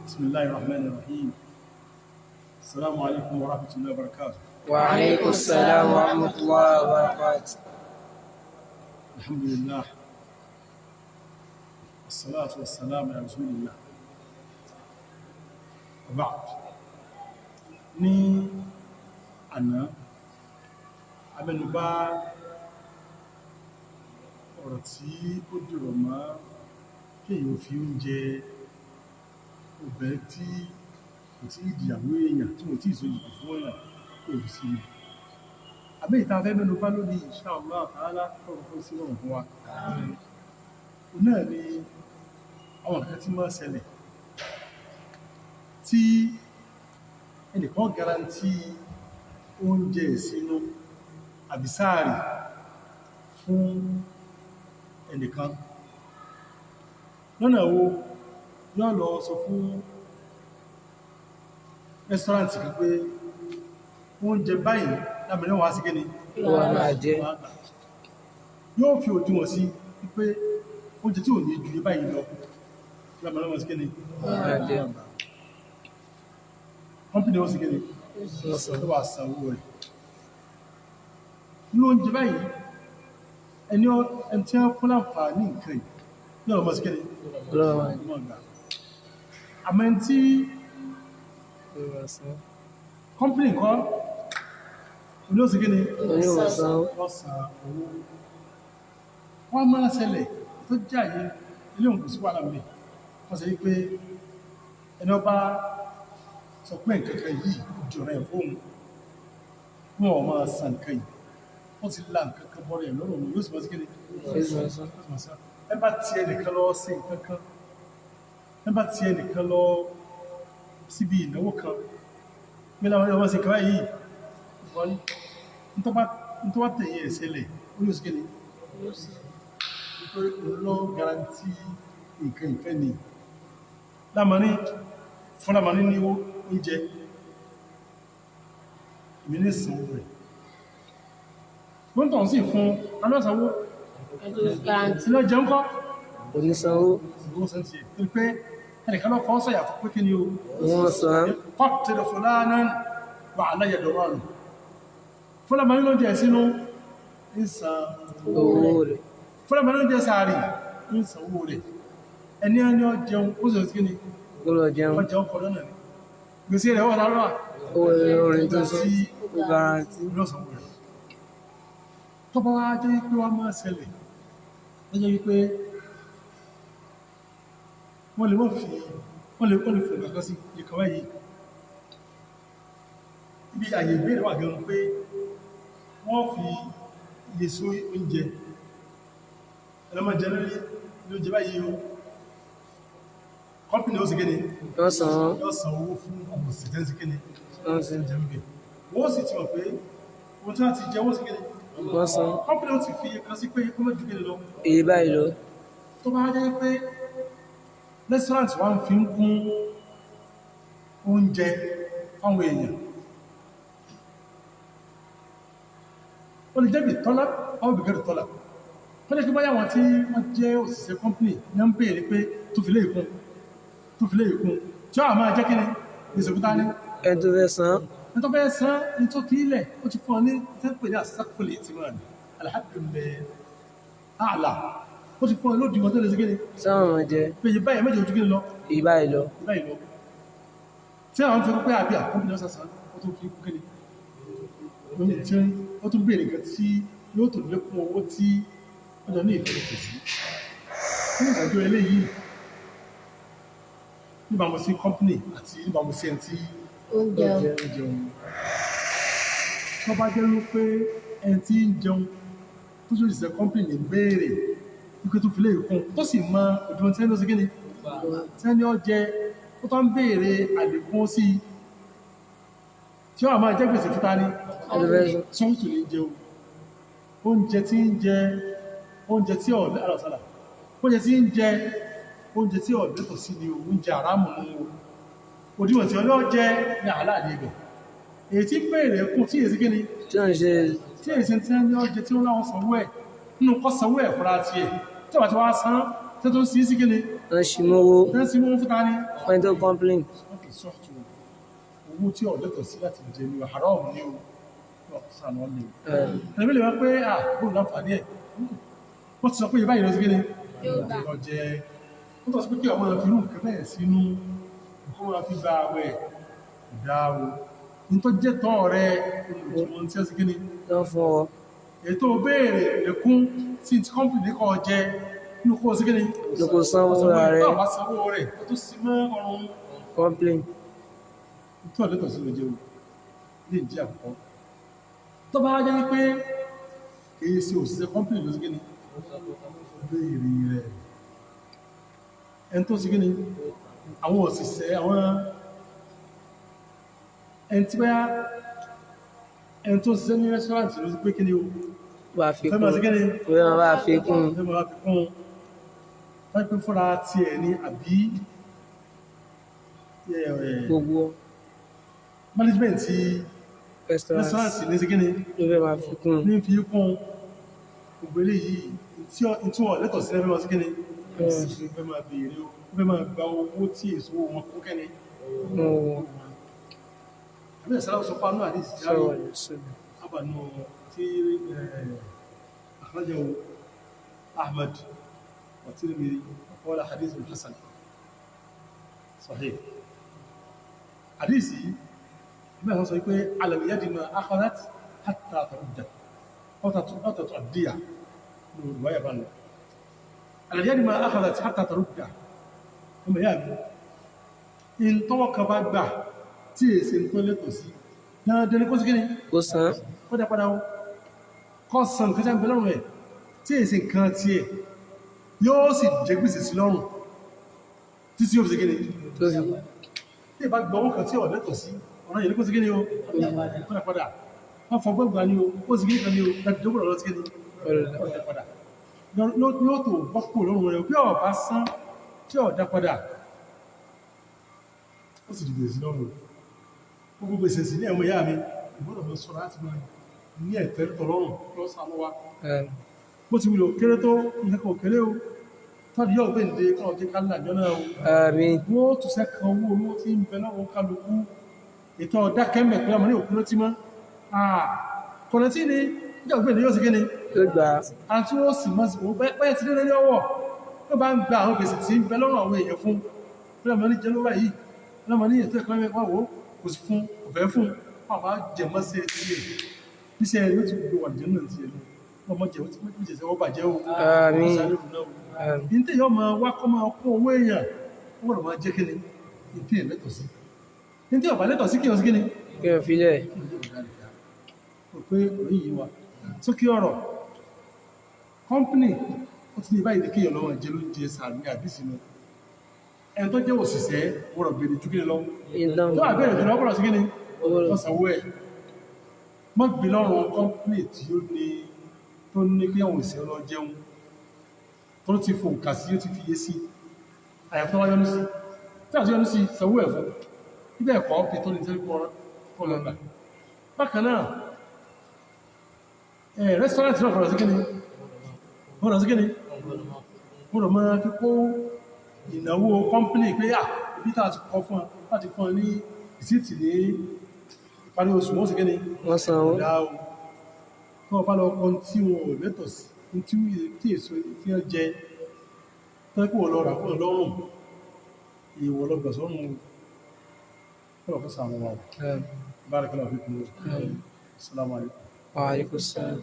بسم الله الرحمن الرحيم. السلام عليكم ورحمة الله وبركاته. وعليكم السلام ورحمة الله وبركاته. الحمد لله والصلاة والسلام على رسول الله وبعد. Ní àná, a mẹ́nubà ọ̀rọ̀ tí ó dìrọ̀ mọ́ kéèyàn fi oúnjẹ obìnrin tí kò tí ìdìyàwó èèyàn, tí wọ́n tí ìsọ yìí fún èèyàn kó fi sí i. Àbẹ́ ìta fẹ́ mẹ́nubà lónìí, insha Allah ta'ala, kọ́rọ̀ fún sí ọ̀rọ̀ fún wa. Òun náà ni àwọn nǹkan tí máa ṣẹlẹ̀ tí ẹnìkan guarantee oúnjẹ ìsínú àbí sáàrì fún ẹnìkan. Lọ́nà wo? Yóò lọ sọ fún restaurant kan pé oúnjẹ báyìí lábẹ̀rẹ̀ wà sí kíni? Wọ́n máa jẹ. Yóò fi òdiwọ̀n sí pé oúnjẹ tí ò ní ju báyìí lọ lábẹ̀rẹ̀ wà sí kíni? Wọ́n máa jẹ. Company ó sí kíni? Ló wà san owó rẹ̀ ní oúnjẹ báyìí. Ẹni tí wọ́n fún láǹfààní nǹkan yìí ní ọ̀rọ̀ mọ́ sí kíni? Àmọ́ ẹni tí company kọ́ oní ó sí kíni? Wọ́n san owó. Wọ́n máa ṣẹlẹ̀ tó jẹ́ àyè ilé òun kò sí wàhálà mẹ́. Wọ́n sọ wípé ẹni ọba sọ pé nǹkan yìí jọ̀rọ̀ ẹ̀ fóun, wọn ò máa san nǹkan yìí, wọ́n ti la nǹkan kan bọ́rọ̀ ẹ̀ lọ́rùn, yóò sì máa sí kíni? Ẹ bá ti ẹnìkan lọ sí nǹkan kan, ẹ bá ti ẹnìkan lọ síbi ìnáwó kan bí láwọn ọmọ sí nǹkan yìí, wọ́n ní tó bá tẹ̀yìn ẹ̀ ṣẹlẹ̀, ó yóò sí kíni? Nítorí lọ guarantee nǹkan ìfẹ́ ni lámarí fún lámarí ní oúnjẹ ìmì ní ìsìnwó rẹ̀ wọ́n tàn sí fún alọ́sàwó ilẹ̀ jẹun kọ́. Onísanwó. Pé ẹnìkan lọ fọ́ sọ̀yà fún pé kí ni o? Wọ́n san. Kọ́tẹ̀lẹ̀ fúlánà wà aláyẹ̀dọ̀rọ̀ fún lámarí ló jẹ sínú ìsàn owó rẹ̀. Fún lámarí ló jẹ sàárì ìsàn owó rẹ̀. Ẹni ẹni ọ jẹun ó sì sí ni. Gbọ́dọ̀ jẹun. Ọjọ́ ọkọ̀ lọ́nà ni gbèsè rẹ̀ wọ́n lárọ́. Owó orin tó sọ ó garanti. Lọ́sànwó rẹ̀. Tó bá wá jẹ́ wípé wá máa ṣẹlẹ̀ lọ́jọ́ wípé wọ́n lè wọ́n fi wọ́n lè fún nǹkan sí ìkọ̀wé yìí, ibi àyè ìbéèrè wà gan pé wọ́n fi iye sí oúnjẹ ẹlọ́mọ jẹ lórí lóúnjẹ báyìí o, company ó sì kéde. Wọ́n san. Yóò san owó fún ọmọ òsìsẹ́ sí kéde. Wọ́n san. Jẹ ń bẹ̀, wọ́n sì ti mọ̀ pé ohun tí wọ́n ti jẹ wọ́n sì kéde. Wọ́n san. Company ó ti fi iye kan sí pé kó mọ́ ju kéde lọ. Èyí báyìí lọ. Tó bá jẹ́ pé restaurant wá ń fi ń kún oúnjẹ fáwọn èèyàn, ó lè jẹ́ bí tọ́lá àwọn òbí tọ́lá tó jẹ́ kí báyà wọn tí wọ́n jẹ́ òṣìṣẹ́ company ní ń béèrè pé tó fi lé ìkún, tó fi lé ìkún, tí ó máa jẹ́ kí ni gbèsè fún tání? Ẹni tó fẹ́ san. Ní tó fẹ́ san ní tó fi ilẹ̀, ó ti fún ọ ní tẹ́pẹ̀ ní àsákòlè tí wọ́n ní alhamdulillah àlà, ó ti fún ọ lódì wọn tó lè sí kí ni? Sáwọn máa jẹ. Pé yìí báyìí mẹ́jọ ojú kí ni lọ. Èyí báyìí lọ. Báyìí lọ tí àwọn fi pé àbí àkọ́bí náà sàṣà, ó tún fi kú kí ni tí ó tún béèrè nǹkan tí yóò tó lékún owó tí ó jọ ní ìfẹ́ kò sí ní ìdájọ́ eléyìí níbàámu sí company àti níbàámu sí ẹni tí oúnjẹ ń jẹun. Tó bá jẹ́ wípé ẹni tí ń jẹun tó ṣe òṣìṣẹ́ company ní béèrè wípé tó fi lè kún, tó sì mọ òdiwọ̀n tí ẹni tó ṣe kí ni tí ẹni ó jẹ, ó tó ń béèrè àlékún sí i tí ó máa jẹ́ gbèsè fún ta ni? Ẹni tó fẹ́ san. Sọ́ọ̀tù ní jẹun oúnjẹ tí ń jẹ, oúnjẹ tí ọ̀ alọ́sálà, oúnjẹ tí ń jẹ, oúnjẹ tí ọ̀ lẹ́tọ̀ sí ni oúnjẹ àrámù ní o. Òdiwọ̀n tí ọlọ́ jẹ ní àhálà ní ibẹ̀ èyí tí béèrè kún tí èsì kí ni Tí wọ́n ṣe. Tí èsì tí ẹni ọjẹ tí ó láwọn sanwó ẹ̀ nínú kọ́ sanwó ẹ̀ fúnra tiẹ̀, tí wọ́n ti wá san Tó tó sí sí kí ni? Wọ́n ṣì mówó. Tó sí mú fún ta ni? Fún ẹni tó complain. Wọ́n kì í sọ́ọ̀tù owó tí ọ̀lẹ́tọ̀ sí láti jẹ ní haram ní o. Sànà ní o. Ẹ̀mí lè wá pé à bóun láǹfààní ẹ̀. Wọ́n ti sọ pé ìbáyìí lọ sí kí ni? Lọ jẹ. Wọ́n tọ́ sí pé kí ọmọ fi irú nǹkan bẹ́ẹ̀ sínú kó máa fi gba àwẹ̀ ìdá o. Ní tó jẹ́ tọ́ rẹ olùjùmọ̀ tí ó sí kí ni? Wọ́n fún ọ. Ètò béèrè lẹ́kún tí ti kọ́mpìnì kọ́ jẹ nínú kó sí kí ni? Ló kó sanwó rẹ̀. Tó bá sanwó rẹ̀ ó tó sì mọ́ ọrùn. Complain. Tó ọ̀lẹ́tọ̀ sí ló jẹ́ o. Lè jẹ́ àkọ́kọ́. Tó bá jẹ́ pé kìí ṣe òṣìṣẹ́ kọ́mpìnì ló sí kí ni? Béèrè rẹ̀. Ẹni tó sí kí ni? Àwọn òṣìṣẹ́ àwọn ẹni tí bá ẹni tó ṣiṣẹ́ ní rẹ́sítọ́rántì ló sí pé kí ni o? Bá fi Fẹ́ kún. máa sí kí ni? Wọ́n bá fi kún. Fẹ́ máa fi kún. Wọ́n pín fúnra tiẹ̀ ní àbí Gbogbo management ti restaurant rẹ́sítọ́rántì ní sí kí ni? ló fẹ́ máa fi kún. Ní fi kún gbogbo eléyìí tí wọ́n lẹ́tọ̀ọ́ sí lẹ́fẹ́ máa sí kí ni? Fẹ́ máa béèrè o, fẹ́ máa gba owó tí èso wọn kún kẹ́ni. Àbí ẹ̀sán sọ fún àánú àdìsí járe àbànú tí akhrajahu Ahmad wa Tirmidhi wa qala hadithun hasan sahih. Àdìsí bí ẹ̀sán sọ pé alam yadi ma akhadhat hatta tarudda aw tu'addiya ní olùwáyà bá lọ. Alam yadi ma akhadhat hatta tarudda ọmọ ìyá mi in tọ́wọ́ kan bá gbà tí èsì ń tó lẹ́tọ̀ sí dandan ní kó sí kí ni? Kó san. Kó dá padà ó kọ́ san nǹkan tí a ń bẹ lọ́rùn ẹ̀ tí èsì nǹkan tí ẹ̀ yóò sì jẹ gbèsè sí lọ́rùn títí yóò fi sí kí ni? Tó fi Tí ìbá gbọ́ owó kan tí ò lẹ́tọ̀ sí ọ̀rọ̀ yìí ní kó sí kí ni o? Kó dá padà. Wọ́n fọ gbọ́gbà ni o, ó sì kí ni kan ni o, dájú lọ sí kí ni? Kó dá padà. Yóò tó bọ́pò lọ́rùn rẹ̀ bí ó bá san tí ò dá padà ó sì dìbò sí lọ́rùn. Gbogbo gbèsè sí ní ẹ̀mọ ìyá mi ìgbọ́dọ̀ mọ́ sọ́rọ̀ láti máa ní ẹ̀tẹ́ tọ́lọ́rùn lọ́sàn wa. Bó ti wùlò kéré tó nǹkan kéré o, tọ́dí yóò gbé ǹdè kọ́ ọjọ́ kálá àjọ náà o. Àmín. Wọ́n tún sẹ́kàn owó owó tí ń bẹ lọ́wọ́ kálukú ètò ọ̀dá kẹ́mẹ̀ pé ọmọ ní òkú ló ti mọ́. Kọ̀nà tí ni yóò gbé ǹdè yóò sì kí ni? Yóò gbà. Àti wọ́n sì mọ́ sí bẹ́ẹ̀ ti lé lọ́wọ́ tó bá ń gba àwọn gbèsè tí ń bẹ lọ́rùn àwọn èèyàn fún pé ọmọ ní jẹ́ ló báyìí, ọmọ ní ètò ẹ̀kọ́ mẹ́wàá wò kò sí fún ọ̀fẹ́ fún àwọn jẹ̀mọ́ sí etí ẹ̀ bíṣẹ́ rẹ̀ yóò ti gbogbo wà jẹ́ náà ti ẹ̀ lọ ọmọ jẹ̀ ó ti mọ́ jẹ̀ sẹ́wọ́ bàjẹ́ o. Àmín. Ní tí yóò máa wá kọ́ máa kún owó èèyàn ó gbọ́dọ̀ máa jẹ́ kíni ní tí ẹ̀ lẹ́tọ̀ sí, ní tí ọ̀bà lẹ́tọ̀ sí kí o sí kíni Kí o filẹ̀. Kò pé orí yìí wa sókè ọ̀rọ̀ kọ́mpìnì ó ti ní báyìí ní kéèyàn lọ́wọ́ jẹ́ ló ń jẹ sàmì àbí sínú ẹni tó jẹ́ òṣìṣẹ́ wọ́n bèèrè ju kíni lọ Ìdán. tó àbẹ̀rẹ̀ jùlọ ọ̀pọ̀lọ̀ sí kíni Owó. lọ́sànwó ẹ̀ mọ́ gbé lọ́rùn kọ́mpìnì tí ó ní tó ní kí àwọn òṣìṣẹ́ lọ jẹun tó ti fò nǹka sí ó ti fi yé sí àyàfi tó wá yọnu sí tí àti yọnu sí sanwó ẹ̀ fún ibẹ̀ ẹ̀kọ́ fi tó ní tẹ́lẹ̀ kọ́ lọ gbà. Bákan náà ẹ̀ rẹ́sítọ́rẹ́ntì náà kọ̀rọ̀ sí kíni kọ̀rọ̀ sí kíni gbọ́dọ̀ máa fi kó ìnáwó kọ́mpínì pé à ibi tàà ti kọ́ fún ọ láti fún ọ ní ìsìtì ní ìparí oṣù wọ́n sì kíni Wọ́n san owó. ìdá o. Tó o bá lọ kọ́ tí wọn ò lẹ́tọ̀ sí tí èso tí wọ́n jẹ tẹ́kù ọlọ́rà fún ọlọ́run ìwọ̀ lọ́gbà sọ́run kọ́lọ̀ kó sàmù wa. Barakallahu fikum. Assalamu alaikum. Wa alaikum salam.